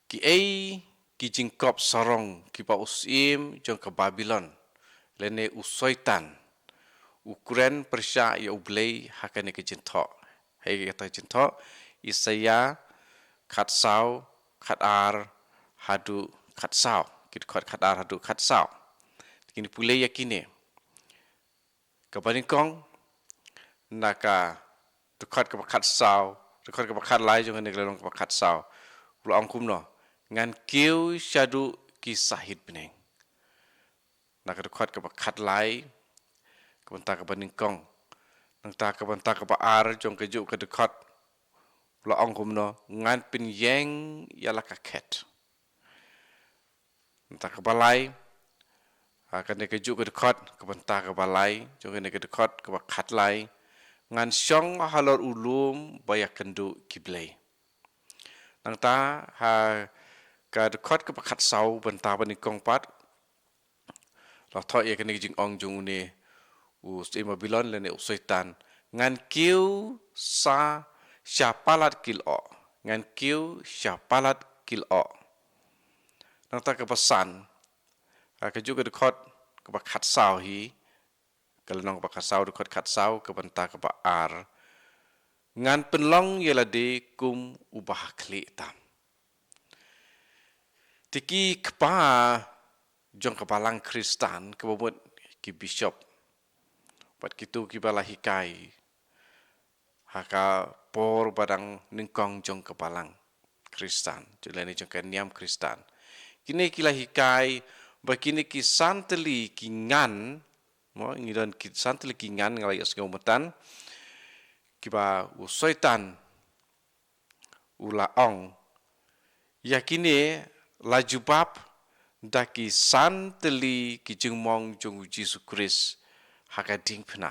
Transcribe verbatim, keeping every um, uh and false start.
Kiei ki jingkop sarong kiba u syiem jong ka Babilon, lane u Soitan, u kren pyrshah ïa U Blei ha kane ka jingthoh. Ha kata ka jingthoh, Isaïah khatsaw, khatar, haduh khatsaw. Ki dkhot khatar haduh khatsaw. Ngin pule ïa kine. Kaba nyngkong, na ka dkhot kaba khatsaw, dkhot kaba khatlai jong kane ka lynnong kaba khatsaw. U la ong kumno, ngan kiew shaduh ki sahit bneng. Na ka dkhot kaba khatlai, ka bynta kaba nyngkong. Nangta ka bynta kaba ar jong kajuh ka dkhot, u la ong kumno, ngan pynïeng ïa la ka khet. Nangta kaba lai, ha kane kajuh ka dkhot, ka bynta kaba lai jong kane ka dkhot kaba khatlai, ngan shong halor u lum ba ïakynduh ki blei. Nangta ha ka dkhot kaba khatsaw, bynta ba nyngkong pat, la thoh ïa kane ka jingong jong une u syiem Babilon lane u Soitan, ngan kiew sha, sha palat ki lyoh. Ngan kiew sha palat ki lyoh. Nangta kaba san, ha kajuh ka dkhot kaba khatsaw hi, ka lynnong kaba khatsaw, dkhot khatsaw, ka bynta kaba ar, ngan pynlong ïa lade kum uba ha khlieh tam. Te ki kpa jong ka balang Khristan, kaba mut ki bishop, bad kito kiba la hikai ha ka por ba dang nyngkong jong ka balang Khristan, jong lane jong ka niam Khristan. Kine ki la hikai ba kine ki san tylli ki ngan, mo, ngi don ki san tylli ki ngan, nga la ïohsngew mynta, kiba u Soitan u la ong, ïa kine la jubab da ki san tylli ki jingmong jong u Jisu Khrist ha ka diengphna.